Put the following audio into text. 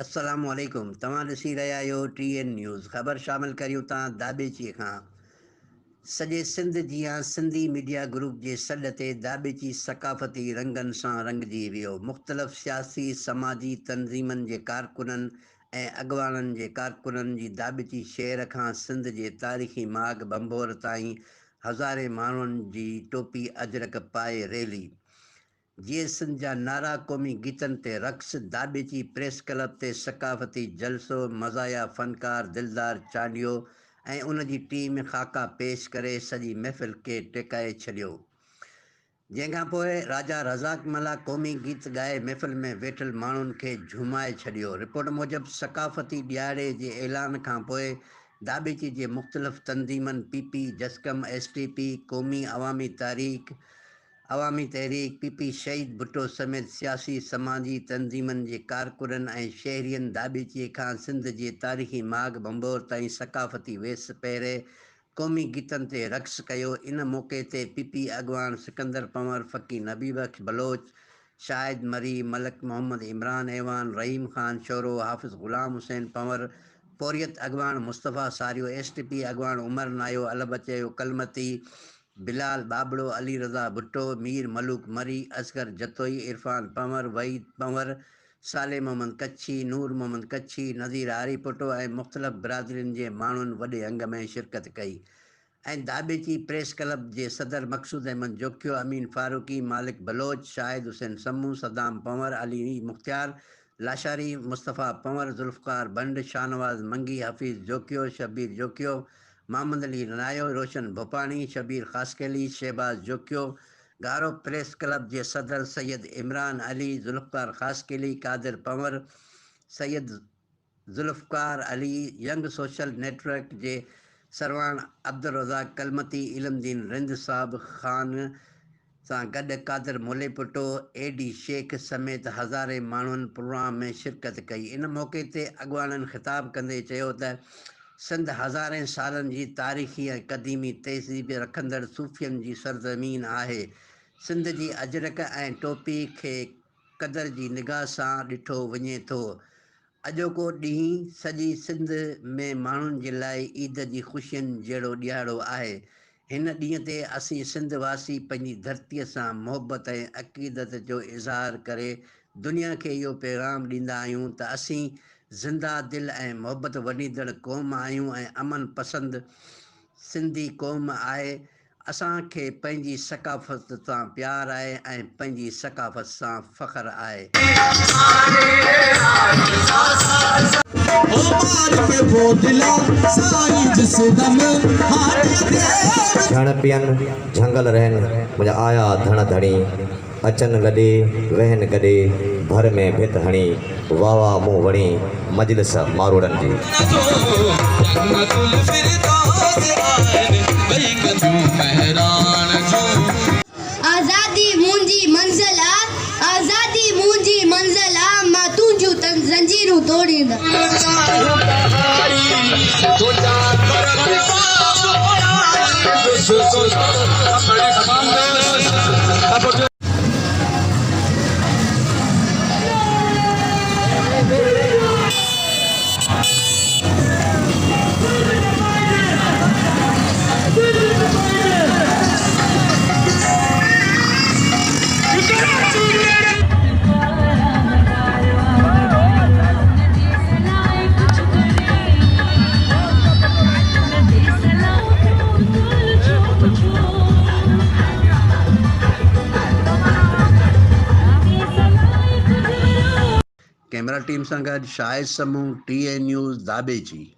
السلام عليڪم توهان ڏسي رهيا آهيو ٽي اين نيوز خبر شامل ڪريون ٿا داٻيچي کان سڄي سنڌ جيان سنڌي ميڊيا گروپ جي سڏ تي داٻيچي ثقافتي رنگن سان رنگجي ويو مختلف سياسي سماجي تنظيمن جي ڪارڪنن ۽ اڳواڻن جي ڪارڪنن جي داٻيچي شهر کان سنڌ جي تاريخي ماڳ ڀنڀور تائين هزارين ماڻهن جي ٽوپي اجرڪ پائي ريلي جيئي سنڌ جا نعرا، قومي گيتن تي رقص، داٻيچي پريس ڪلب تي ثقافتي جلسو، مزاحيه فنڪار دلدار چانڊيو ۽ ان جي ٽيم خاڪا پيش ڪري سڄي محفل کي ٽهڪائي ڇڏيو. جنهن کان پوء راجا رزاق ملاح قومي گيت ڳائي محفل ۾ ويٺل ماڻهن کي جهومائي ڇڏيو. رپورٽ موجب ثقافتي ڏهاڙي جي اعلان کان پوء داٻيچي جي مختلف تنظيمن P P, JSQM, S T P, Qaumi Awami Tehreek, Awami Tehreek, P P Shaheed Bhutto سميت سياسي سماجي تنظيمن جي ڪارڪنن ۽ شهرين داٻيچي کان سنڌ جي تاريخي ماڳ ڀنڀور تائين ثقافتي ويس پهري قومي گيتن تي رقص ڪيو. ان موقعي تي پي پي اڳواڻ سڪندر پنور، فقير نبي بخش بلوچ، شاهد مري، ملڪ محمد عمران اعواڻ، رحيم خان شورو، حافظ غلام حسين پنور، پورهيت اڳواڻ مصطفيٰ ساريو، ايس ٽي پي اڳواڻ عمر نايو، الهبچيو ڪلمتي، بلال ٻاٻڙو، علي رضا ڀٽو، مير ملوڪ مري، اصغر جتوئي، عرفان پنور، وحيد پنور، صالح محمد ڪڇي، نور محمد ڪڇي، نذير آريپوٽو ۽ مختلف برادرين جي ماڻهن وڏي انگ ۾ شرڪت ڪئي ۽ داٻيچي پريس ڪلب جي صدر مقصود احمد جوکيو، امين فاروقي، مالڪ بلوچ، شاهد حسين سمون، صدام پنور، علي مختيار لاشاري، مصطفيٰ پنور، ذوالفقار ڀنڊ، شاهنواز منگي، حفيظ جوکيو، شبير جوکيو، محمد علي رنايو، روشن ڀوپاڻي، شبير خاصخيلي، شهباز جوکيو، گارو پريس ڪلب جي صدر سيد عمران علي، ذوالفقار خاصخيلي، قادر Panhwar, Syed Zulfiqar Ali, young social network جي سرواڻ عبدالرزاق ڪلمتي، علم دين رند صاحب خان سان گڏ قادر موليپوٽو، اي ڊي شيخ سميت هزارين ماڻهن پروگرام ۾ شرڪت ڪئي. ان موقعي تي اڳواڻن خطاب ڪندي چيو ته سنڌ هزارين سالن جي تاريخي ۽ قديمي تهذيب رکندڙ صوفين جي سرزمين آهي، سنڌ جي اجرڪ ۽ ٽوپي کي قدر جي نگاهه سان ڏٺو وڃي ٿو. اڄوڪو ڏينهن سڄي سنڌ ۾ ماڻهن جي لاء عيد جي خوشين جهڙو ڏهاڙو آهي. هن ڏينهن تي اسين سنڌ واسي پنهنجي ڌرتيء سان محبت ۽ عقيدت جو اظهار ڪري دنيا کي اهو پيغام ڏيندا آهيون ته اسين زنده دل ۽ محبت ونڊيندڙ قوم آهيون ۽ امن پسند سنڌي قوم آهي. اسان کي پنهنجي ثقافت سان پيار آهي ۽ پنهنجي ثقافت سان فخر آهي. جھڻ پين جھنگل رهن، منهنجا آيا ڌڻ ڌڻي، اچن لڏي، وهن گڏي، ڀر ۾ ڀت هڻي، واوا مون وڻي، مجلس ماروئڙن جي. آزادي منهنجي منزل آ، آزادي منهنجي منزل آ، مان تنهنجون زنجيرون توڙيندس. ڪئميرا ٽيم سان گڏ Shahid Samoon, T N news, Dhabeji.